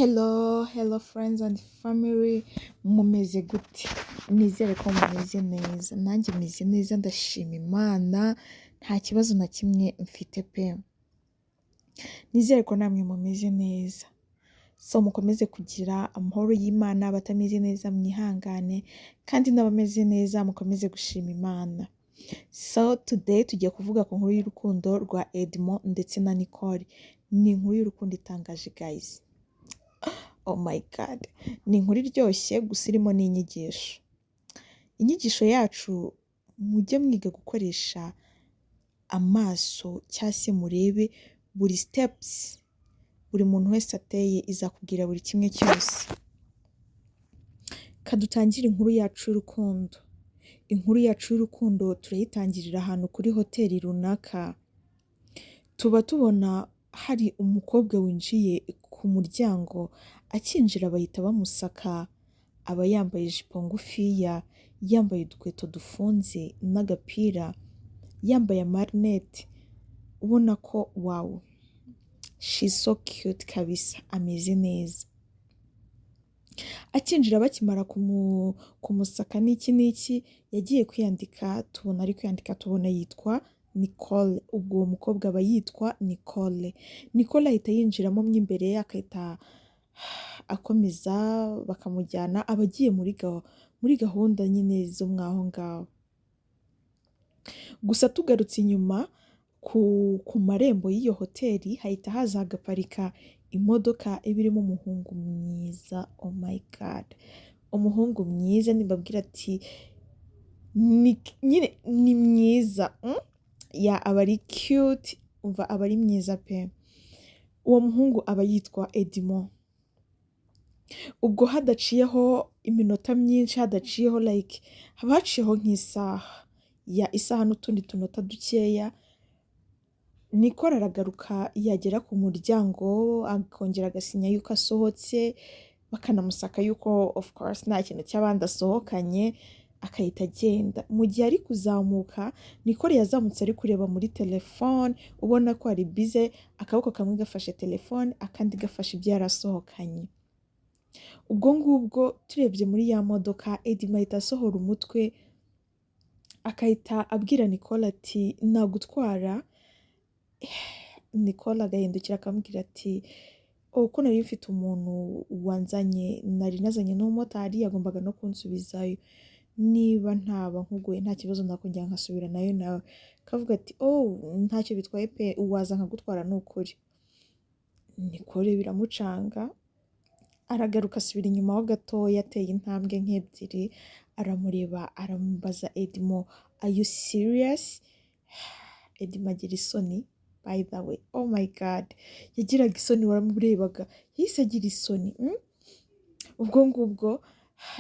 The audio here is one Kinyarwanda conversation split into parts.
Hello, hello friends and family, mumeze gute? Nizere ko mumeze neza, nanjye meze neza, ndashima Imana, nta kibazo na kimwe mfite pe. Nizere ko namwe mumeze neza. So mukomeze kugira amahoro y'Imana, abatameze neza mwihangane, kandi n'abameze neza mukomeze gushima Imana. So today tugiye kuvuga ku nkuru y'urukundo rwa Edmond ndetse na Nicole. Ni inkuru y'urukundo itangaje, guys. Oh my God. Ni inkuru iryoshye gusa irimo n'inyigisho. Inyigisho yacu, mujye mwiga gukoresha amaso cyangwa se murebe buri steps buri muntu wese ateye, izakubwira buri kimwe cyose. Kadutangire inkuru yacu y'urukundo. Inkuru yacu y'urukundo turayitangirira ahantu kuri hoteli runaka. Tuba tubona hari umukobwa winjiye ku muryango, akinjira bahita bamusaka, aba yambaye ijipo ngufiya, yambaye udukweto dufunze n'agapira, yambaye amarinete, ubona ko wow, she's so cute kabisa, ameze neza. Akinjira, bakimara kumusaka n'iki n'iki, yagiye kwiyandika, tubona ari kwiyandika, tubona yitwa Nicole. Ubwo uwo mukobwa aba yitwa Nicole. Nicole ahita yinjiramo mo imbere, akahita akomeza bakamujyana, aba agiye muri gahunda nyine zo mwaho ngaho. Gusa tugarutse inyuma ku marembo y'iyo hoteli, hahita haza hagaparika imodoka iba irimo umuhungu mwiza. Oh my God, umuhungu mwiza, nibabwira ati ni nyine ni mwiza, Ya, aba ari cute, umva, aba ari mwiza pe. Uwo muhungu aba yitwa Edmond. Ubwo hadaciyeho iminota myinshi, hadaciyeho like haba haciyeho nk'isaha, ya isaha n'utundi tunota dukeya, Nicole aragaruka, yagera ku muryango akongera agasinya yuko asohotse, bakanamusaka yuko of course nta kintu cy'abandi asohokanye, akahita agenda. Mu gihe ari kuzamuka, Nicole yazamutse ari kureba muri telefone, ubona ko ari busy, akaboko kamwe gafashe telefone, akandi gafashe ibyo yari asohokanye. Ubwo ngubwo turebye muri ya modoka, Edmond ahita asohora umutwe, akahita abwira Nicole ati: "Nagutwara?" Nicole agahindukira akamubwira ati: "Oh, ko nari mfite umuntu wanzanye, nari nazanye n'umumotari, yagombaga no kunsubizayo. Niba ntaba nkugoye, nta kibazo, nakongera nkasubira nayo nawe." Akavuga ati: "Oh, ntacyo bitwaye pe, waza nkagutwara ni ukuri." Nicole biramucanga, aragaruka asubira inyuma ho gatoya, ateye intambwe nk'ebyiri, aramureba, aramubaza: "Edmond, are you serious?" Edmond agira isoni, by the way. Oh my God, yagiraga isoni, waramurebaga, yahise agira isoni. Ubwo ngubwo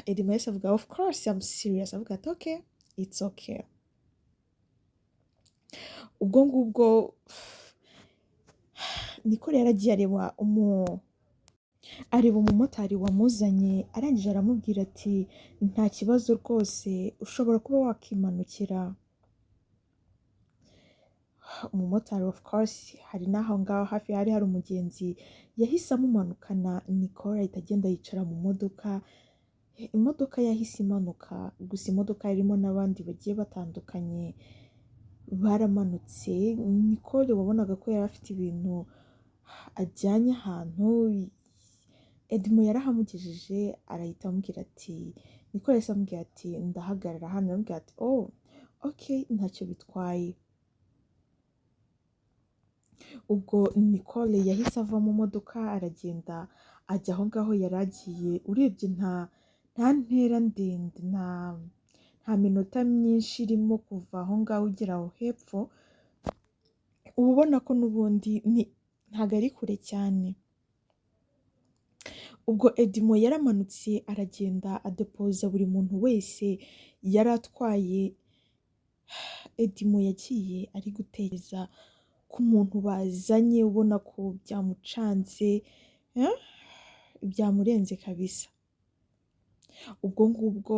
Edmond yahise avuga: "Of course I'm serious." Avuga ati: "Okay, it's okay." Ubwo ngubwo Nicole yaragiye areba umumotari wamuzanye, arangije aramubwira ati: "Nta kibazo rwose, ushobora kuba wakimanukira." Umumotari, of course hari n'aho ngaho hafi hari hari umugenzi, yahise amumanukana. Nicole ahita agenda yicara mu modoka. Imodoka yahise imanuka, gusa imodoka irimo n'abandi bagiye batandukanye baramanutse. Nicole wabonaga ko yari afite ibintu ajyanye ahantu, Edmond yarahamugejeje, arahita amubwira ati, Nicole yahise amubwira ati: "Ndahagarara hano." Aramubwira ati: "Oh okay, ntacyo bitwaye." Ubwo Nicole yahise ava mu modoka, aragenda ajya aho ngaho yari agiye. Urebye nta ntera ndende, nta minota myinshi irimo kuva aho ngaho ugera aho hepfo, uba ubona ko n'ubundi ni ntabwo ari kure cyane. Ubwo Edmond yaramanutse, aragenda, adepoza buri muntu wese yari atwaye. Edmond yagiye ari gutekereza ku muntu bazanye, ubona ko byamucanze, byamurenze kabisa. Ubwo ngubwo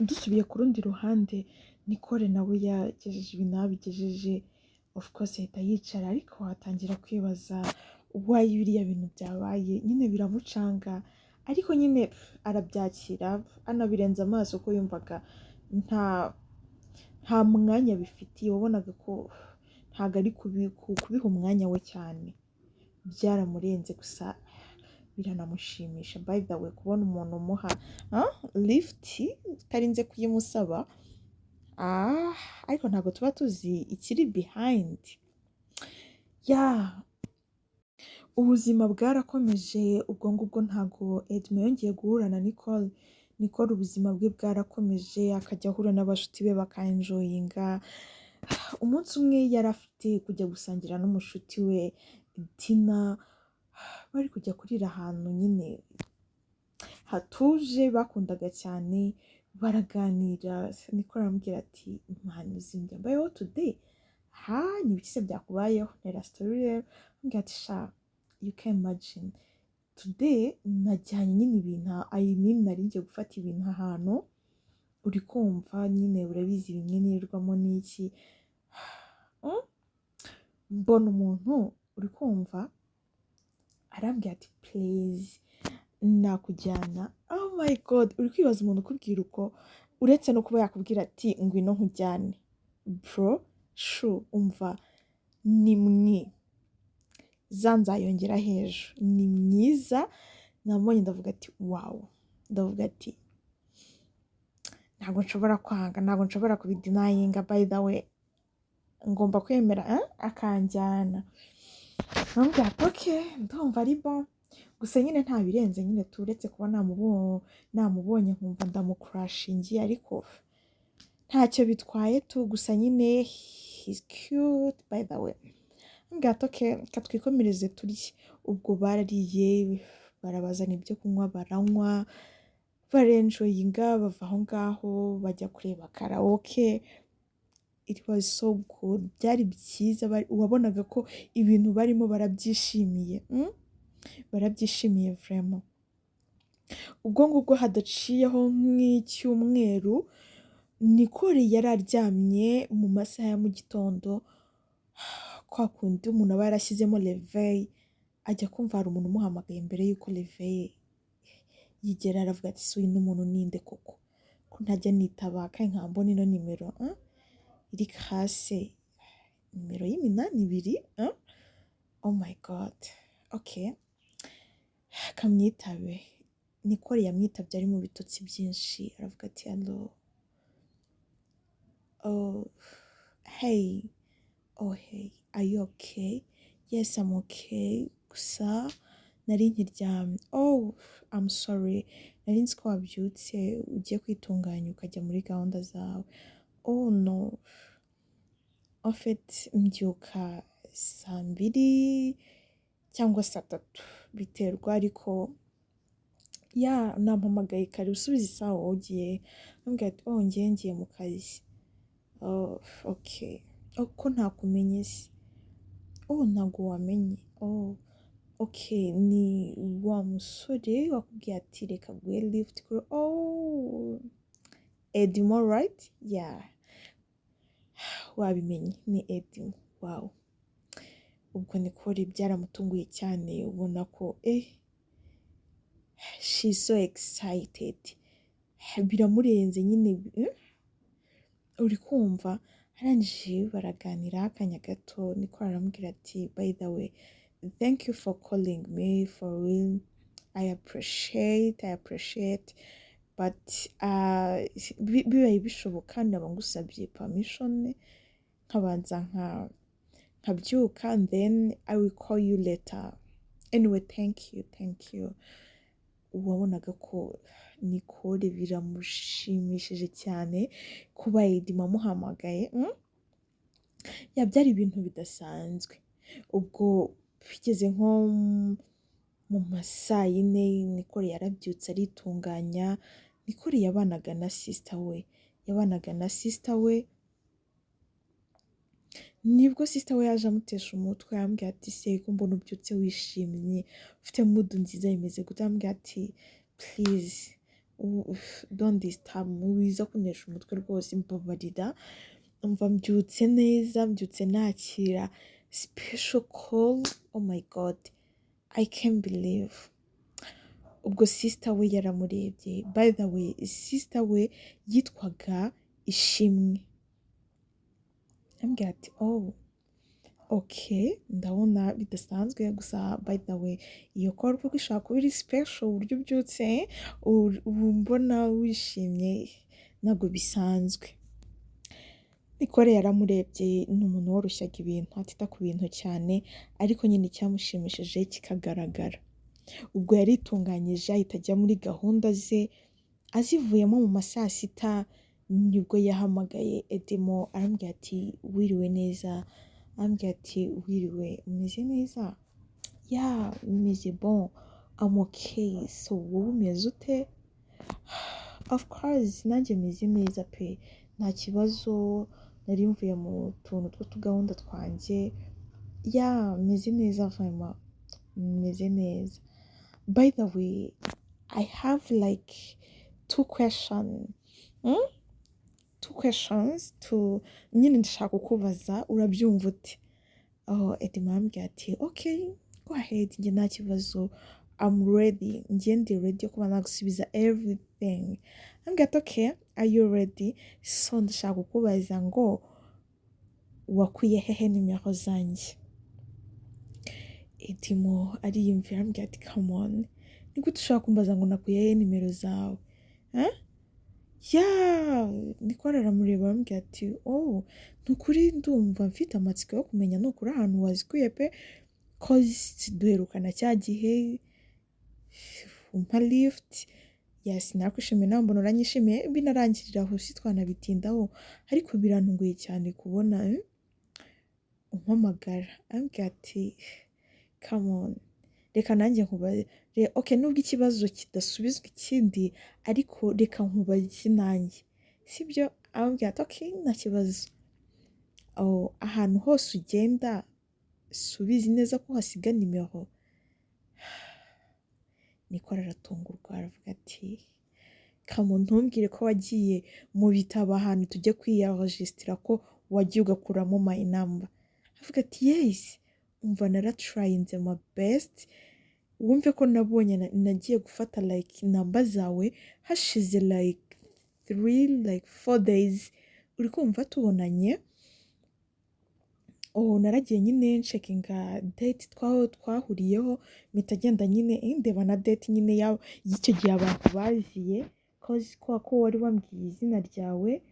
dusubiye ku rundi ruhande, Nicole nawe yagejeje ibintu aho abigejeje, of course ahita yicara, ariko atangira kwibaza. Why biriya bintu byabaye nyine biramucanga, ariko nyine arabyakira, anabirenza amaso ko yumvaga nta mwanya bifitiye. Wabonaga ko ntabwo ari kubiha umwanya we cyane. Byaramurenze, gusa biranamushimisha, by the way, kubona umuntu umuha lift utarinze kuyimusaba. Ariko ntabwo tuba tuzi ikiri behind. Ya, ubuzima bwarakomeje. Ubwo ngubwo ntabwo Edmond yongeye guhura na Nicole. Nicole ubuzima bwe bwarakomeje, akajya ahura n'abashuti be, bakaenjoyinga. Umunsi umwe yari afite kujya gusangira n'umushuti we Tina. Bari kujya kurira ahantu nyine hatuje bakundaga cyane. Baraganira, Nicole aramubwira ati: "Man, uzi mbayeho today? Ha, ni ibiki se byakubayeho? Ntera story rero." Aramubwira ati: "Sha, you can imagine, today najyanye nyine ibintu, I mean, nari ngiye gufata ibintu ahantu, uri kumva nyine, urabizi bimwe nirirwamo n'iki. Mbona umuntu, uri kumva, arambwira ati: 'Please, nakujyana.' Oh my God, uri kwibaza umuntu ukubwira uko, uretse no kuba yakubwira ati: 'Ngwino nkujyane,' bro, shu, umva, ni mwi za nzayongera hejuru, ni myiza. Namubonye ndavuga ati: 'Wow.' Ndavuga ati: 'Ntabwo nshobora kwanga, ntabwo nshobora kubidenyinga. By the way, ngomba kwemera akanjyana.' Namubwira ati: 'Okay, ndumva ari bon.' Gusa nyine nta birenze nyine, turetse kuba namubonye nkumva ndamucrushingiye, ariko ntacyo bitwaye tu. Gusa nyine he's cute, by the way." Ambwira ati: "Okay, reka twikomereze turye." Ubwo barariye, barabazana ibyo kunywa, baranywa, barenjoyinga. Bava aho ngaho bajya kureba karaoke. It was so good, byari byiza. Wabonaga ko ibintu barimo barabyishimiye, Barabyishimiye vraiment. Ubwo ngubwo hadaciyeho nk'icyumweru, Nicole yari aryamye mu masaha ya mu gitondo, kwa kundi umuntu aba yarashyizemo réveil, ajya kumva hari umuntu umuhamagaye mbere y'uko réveil yigera. Aravuga ati: "Si uyu n'umuntu ninde koko, ko ntajya nitaba kandi nkaba mbona ino nimero iri classé, nimero y'iminani 2? Oh my God, okay, kamwitabe." Nicole yamwitabye ari mu bitotsi byinshi. Aravuga ati: "Allo? Oh hey, oh hey, are you okay?" "Yes, I'm okay, gusa nari nkiryamye." "Oh, I'm sorry, nari nzi ko wabyutse ugiye kwitunganya ukajya muri gahunda zawe." "Oh no, en fait mbyuka saa 2 cyangwa saa 3, biterwa, ariko ya nampamagaye kare. Usubiza isaha, wowe ugiye?" Ambwira ati: "Oh, ngiye mu kazi." "Oh okay. Oh, ko ntakumenye se?" "Oh, ntabwo wamenye? Oh okay, ni wa musore wakubwiye ati: 'Reka guhe lift kuri.' Oh, Edmo, right? Yeah, wabimenye, ni Edmo." Wow, ubwo Nicole byaramutunguye cyane, ubona ko she's so excited, biramurenze nyine, Uri kumva? Arangije baraganira akanya gato. Nicole aramubwira ati: "By the way, thank you for calling me, for real, I appreciate, I appreciate, but bibaye bishoboka naba ngusabye permission nkabanza nkabyuka, and then I will call you later. Anyway, thank you, thank you." Wabonaga ko Nicole biramushimishije cyane kuba Edimo amuhamagaye, Ya, byari ibintu bidasanzwe. Ubwo bigeze nko mu ma saa 4, Nicole yarabyutse, aritunganya. Nicole yabanaga na sister we, yabanaga na sister we. Nibwo sister we yaje amutesha umutwe, arambwira ati: "Se ko mbona ubyutse wishimye, ufite mood nziza, bimeze gute?" Arambwira ati: "Please don't disturb me, wiza kuntesha umutwe rwose, mbabarira. Umva, mbyutse neza, mbyutse nakira special call. Oh my God." I can't believe. Ubwo sister we yaramurebye. By the way, sister we yitwaga Ishimwe. Ambwira ati: "Oh, okay, ndabona bidasanzwe. Gusa by the way, iyo call kuko ishobora kuba iri special, uburyo ubyutse uba mbona wishimye, ntabwo bisanzwe." Nicole yaramurebye, ni umuntu woroshyaga ibintu, atita ku bintu cyane, ariko nyine icyamushimishije kikagaragara. Ubwo yaritunganyije, ahita ajya muri gahunda ze. Azivuyemo mu ma saa sita, nibwo yahamagaye Edimo, arambwira ati: "Wiriwe neza?" Arambwira ati: "Wiriwe, umeze neza?" "Yeah, meze bon, I'm okay. So wowe umeze ute?" "Of course, nanjye meze neza pe, nta kibazo. Nari mvuye mu tuntu tw'utugahunda twanjye. Yeah, meze neza, vraiment meze neza. By the way, I have like two questions, Two questions to nyine ndashaka kukubaza, urabyumva ute?" Oh, Edimo arambwira ati: "Okay, go ahead, njye nta kibazo, I'm ready, njye ndi ready yo kuba nagusubiza everything." Arambwira ati: "Okay, are you ready? So ndashaka kukubaza ngo wakuye hehe nimero zanjye?" Edimo ariyumvira, arambwira ati: "Come on, ni gute ushobora kumbaza ngo nakuye hehe nimero zawe, eh?" Yeah, Nicole aramureba, arambwira ati: "Oh, ni ukuri ndumva mfite amatsiko yo kumenya ni ukuri ahantu wazikuye pe, 'cause duherukana cya gihe umpa lift, yes, nakwishimiye, nawe mbona uranyishimiye, binarangirira aho, si twanabitindaho, ariko birantunguye cyane kubona umpamagara." Arambwira ati: "Come on, reka nanjye nkubaze. Okay, nubwo ikibazo kidasubizwa ikindi, ariko reka nkubaze nanjye, sibyo?" Arambwira ati: "Okay, nta kibazo." "Oh, ahantu hose ugenda subizi neza ko hasiga nimero?" Nicole aratungurwa, aravuga ati: "Come on, ntumbwire ko wagiye mu bitabo ahantu tujya kwiyarojisitira, ko wagiye ugakuramo my number." Avuga ati: "Yes, umva, naratrayinze my best. Wumve ko nabonye nagiye gufata like namba zawe hashize like 3, like 4 days, uri kumva, tubonanye. Oh, naragiye nyine ncheckinga date twahuriyeho, mpita agenda nyine ndeba na date nyine y'icyo gihe abantu baziye, 'cause kwa ko wari wambwiye izina ryawe.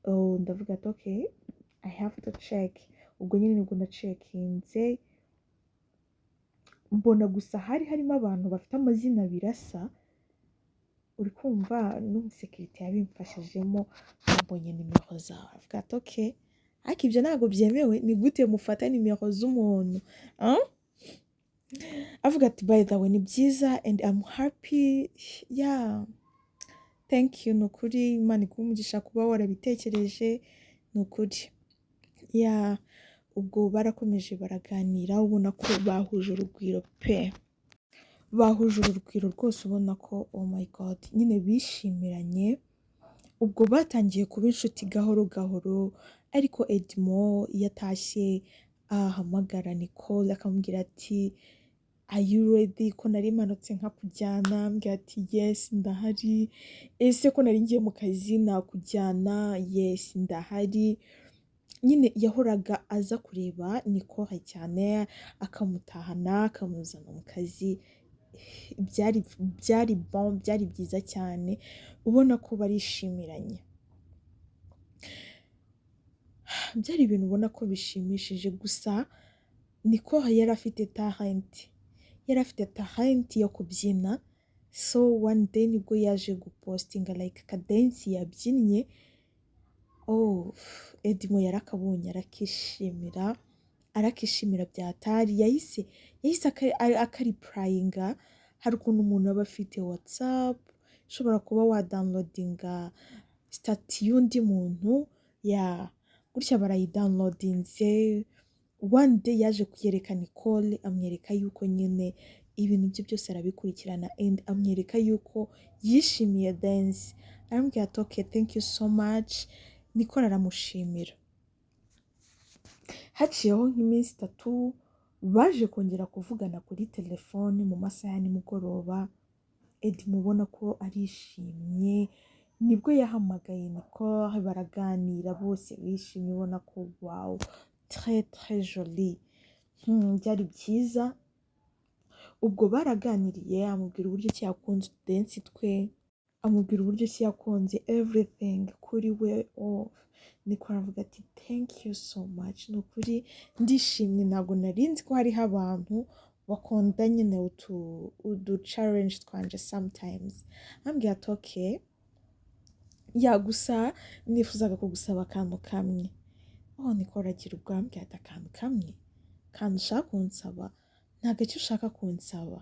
Oh, ndavuga ati: 'Okay, I have to check.' Ubwo nyine nibwo nacheckinze, mbona gusa hari harimo abantu bafite amazina abiri asa, uri kumva, n'umusekirite yabimfashijemo, mbonye nimero zawe." Avuga ati: "Okay, ariko ibyo ntabwo byemewe. Ni gute mufata nimero z'umuntu, ah?" Avuga ati: "By the way, ni byiza and I'm happy. Yeah, thank you, ni ukuri Imana iguhe umugisha kuba warabitekereje, ni ukuri." Yeah, ubwo barakomeje baraganira, ubona ko bahuje urugwiro pe, bahuje urugwiro rwose, ubona ko, oh my God, nyine bishimiranye. Ubwo batangiye kuba inshuti gahoro gahoro, ariko Edmo iyo atashye ahamagara Nicole, akamubwira ati: "Are you ready ko nari manutse nkakujyana?" Ambwira ati: "Yes, ndahari." "Ese ko nari ngiye mu kazi, nakujyana?" "Yes, ndahari." Nyine yahoraga aza kureba Nicole cyane, akamutahana, akamuzana mu kazi. Byari bon, byari byiza cyane, ubona ko barishimiranye. Byari ibintu ubona ko bishimishije. Gusa Nicole yari afite talent, yari afite talent yo kubyina. So one day nibwo yaje gupostinga like akadance yabyinnye. Oh, Edmo yarakabonye, arakishimira, arakishimira byatari. Yahise akareplyinga. Hari ukuntu umuntu aba afite WhatsApp, ushobora kuba wadownloadinga status y'undi muntu ya gutya, barayidownloadinze. One day yaje kuyereka Nicole, amwereka yuko nyine ibintu bye byose arabikurikirana, and amwereka yuko yishimiye dance. Aramubwira ati: "Okay, thank you so much." Nicole aramushimira. Haciyeho nk'iminsi 3. Baje kongera kuvugana kuri telefone mu masaha ya nimugoroba. Edmond ubona ko arishimye, nibwo yahamagaye Nicole, baraganira bose bishimye, ubona ko wow, très très joli. Byari byiza. Ubwo baraganiriye, amubwira uburyo ki yakunze utudance twe, amubwira uburyo ki yakunze everything kuri we. Oh, Nicole aravuga ati: "Thank you so much, ni ukuri ndishimye, ntabwo nari nzi ko hariho abantu bakunda nyine udu challenge twanje sometimes." Ambwira ati: "Okay, yeah, gusa nifuzaga kugusaba akantu kamwe." Oh, Nicole agira ubwo, arambwira ati: "Akantu kamwe? Kantu ushaka kunsaba? Ntabwo icyo ushaka kunsaba."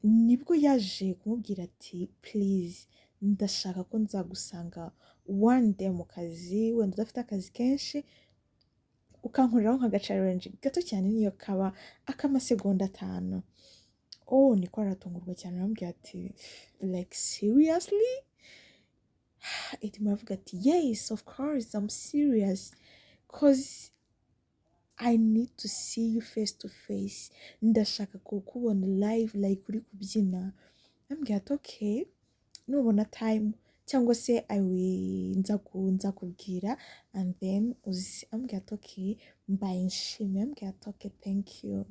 Nibwo yaje kumubwira ati: "Please, ndashaka ko nzagusanga one day mu kazi, wenda udafite akazi kenshi, ukankoreraho nk'aga challenge gato cyane, niyo kaba ak'amasegonda 5." Oh, Nicole aratungurwa cyane, aramubwira ati: "Like, seriously?" Edmond aravuga ati: "Yes, of course I'm serious, 'cause I need to see you face to face. Ndashaka kukubona live, like uri kubyina." Ambwira ati: "Okay, nubona time cyangwa se I will nzakubwira and then uzi." Ambwira ati: "Okay, mbaye nshimye." Ambwira ati: "Okay, thank you."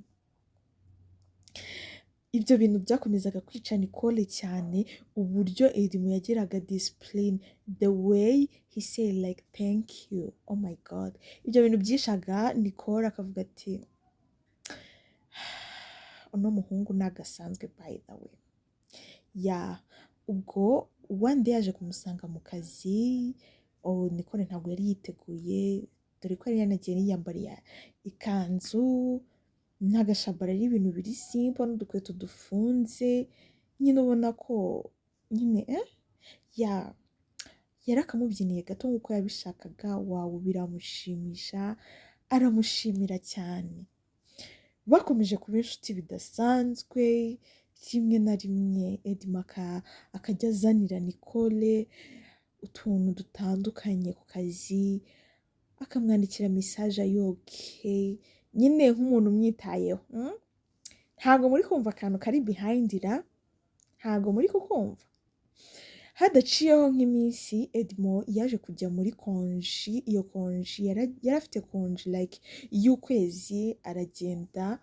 Ibyo bintu byakomezaga kwica Nicole cyane, uburyo Edmond yagiraga discipline, the way he said like "Thank you." Oh my God, ibyo bintu byishaga Nicole, akavuga ati: "Uno muhungu nagasanzwe, by the way." Yeah, ubwo one day yaje kumusanga mu kazi. Oh, Nicole ntabwo yari yiteguye, dore ko yari yanagiye yiyambariye ikanzu n'agashabara, ari ibintu biri simple n'udukweto dufunze nyine, ubona ko nyine yeah, yari akamubyiniye gato nk'uko yabishakaga. Wow, biramushimisha, aramushimira cyane. Bakomeje kuba inshuti bidasanzwe. Rimwe na rimwe Edma akajya azanira Nicole utuntu dutandukanye ku kazi, akamwandikira message ayoke nyine nk'umuntu umwitayeho. Ntabwo muri kumva akantu kari behind ra? Ntabwo muri kukumva? Hadaciyeho nk'iminsi, Edmo yaje kujya muri konji. Iyo konji yari afite konji like y'ukwezi, aragenda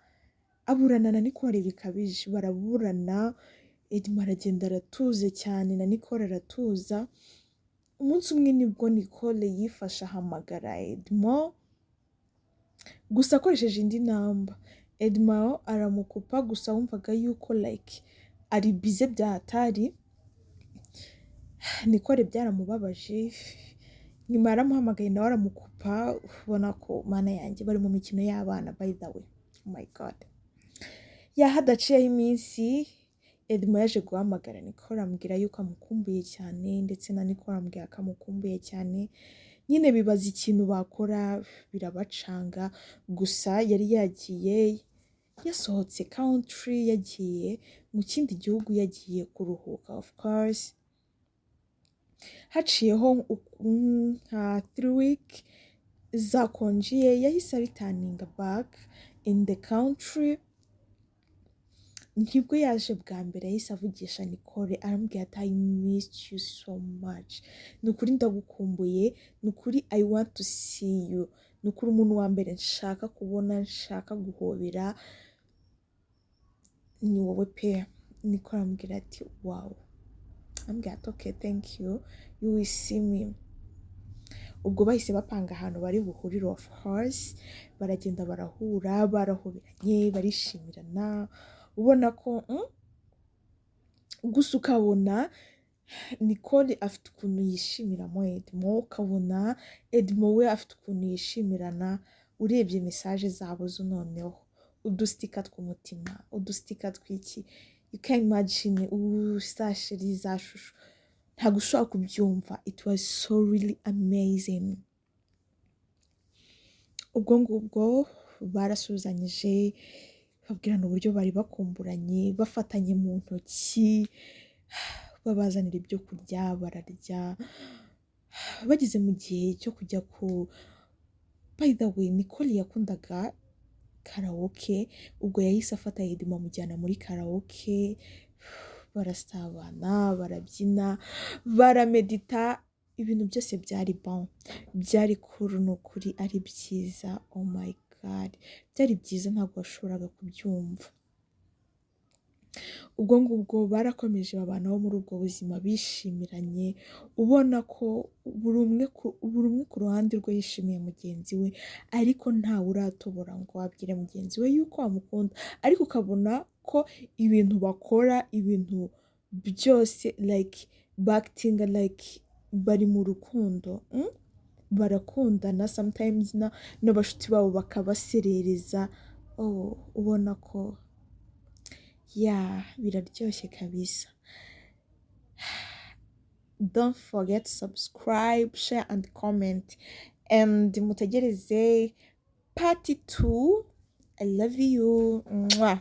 aburana na Nicole bikabije, baraburana. Edmo aragenda aratuze cyane, na Nicole aratuza. Umunsi umwe nibwo Nicole yifashe ahamagara Edmo, gusa akoresheje indi namba. Edmo aramukupa, gusa wumvaga yuko like ari busy bya hatari. Nicole byaramubabaje. Nyuma yaramuhamagaye, nawe aramukupa, ubona ko Mana yanjye, bari mu mikino y'abana, by the way. Oh my God, yeah, hadaciyeho iminsi, Edmo yaje guhamagara Nicole, amubwira yuko amukumbuye cyane, ndetse na Nicole amubwira ko amukumbuye cyane. Nyine bibaza ikintu bakora, birabacanga. Gusa yari yagiye, yasohotse country, yagiye mu kindi gihugu, yagiye kuruhuka of course. Haciyeho nka 3 week za konji ye, yahise areturninga back in the country. Nibwo yaje bwa mbere, yahise avugisha Nicole, aramubwira ati: "I missed you so much, ni ukuri ndagukumbuye, ni ukuri I want to see you, ni ukuri umuntu wa mbere nshaka kubona, nshaka guhobera ni wowe pe." Nicole aramubwira ati: "Wow." Ambwira ati: "Okay, thank you, you will see me." Ubwo bahise bapanga ahantu bari buhurire, of course baragenda barahura, barahoberanye, barishimirana, ubona ko gusa ukabona Nicole afite ukuntu yishimiramo Edmo, ukabona Edmo we afite ukuntu yishimirana. Urebye message zabo zo noneho, udusticker tw'umutima, udusticker tw'iki, you can imagine, za chéri, za chouchou, ntabwo ushobora kubyumva. It was so really amazing. Ubwo ngubwo barasuhuzanyije, babwirana uburyo bari bakumburanye, bafatanye mu ntoki, babazanira ibyo kurya bararya. Bageze mu gihe cyo kujya ku, by the way, Nicole yakundaga karaoke. Ubwo yahise afata Edmond amujyana muri karaoke, barasabana, barabyina, baramedita, ibintu byose byari bon, byari cool, ni ukuri ari byiza. Oh my God, byari byiza, ntabwo washoboraga kubyumva. Ubwo ngubwo barakomeje babanaho muri ubwo buzima bishimiranye, ubona ko buri umwe ku ruhande rwe yishimiye mugenzi we, ariko ntawe uratobora ngo abwire mugenzi we yuko amukunda, ariko ukabona ko ibintu bakora, ibintu byose, like bactinga like bari mu rukundo. Barakundana sometimes n'abashuti babo bakabaserereza. Oh, ubona ko ya biraryoshye kabisa. Don't forget to subscribe, share and comment, and mutegereze part 2. I love you. Mwah.